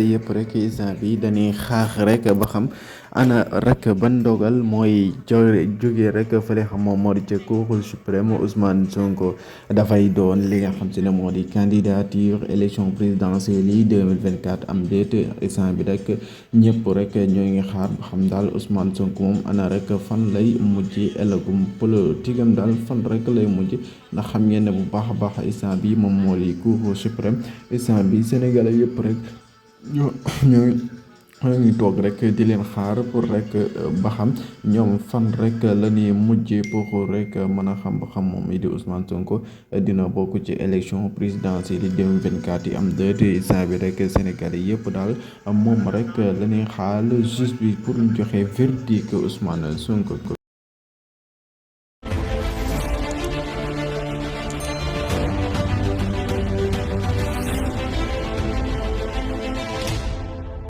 yëpp rek instant bi dañuy xaar rek ba xam ana rek ban ndogal mooy jóge rek fële xam moom moo di ca Cour suprême. Ousmane Sonko dafay doon li nga xam si ne moo di candidature élection présidentielle yi 2024 am déet. instant bi rek ñëpp rek ñoo ngi xaar ba xam daal Ousmane Sonko moom ana rek fan lay mujj ëllëgum politique am daal fan rek lay mujj, ndax xam ngeen ne bu baax a baax instant bi moom moo di Cour suprême. instant bi Sénégalais yëpp rek ñoo ñoo ngi toog rek di leen xaar pour rek ba xam ñoom fan rek la ñuy mujjee pour rek mën a xam ba xam moom mii di Ousmane Sonko dina bokk ci élection présidentielle yi 2024 yi am déet. instant bi rek Sénégalais yëpp daal moom rek la ñuy xaar juge bi pour ñu joxe verdict Ousmane Sonko.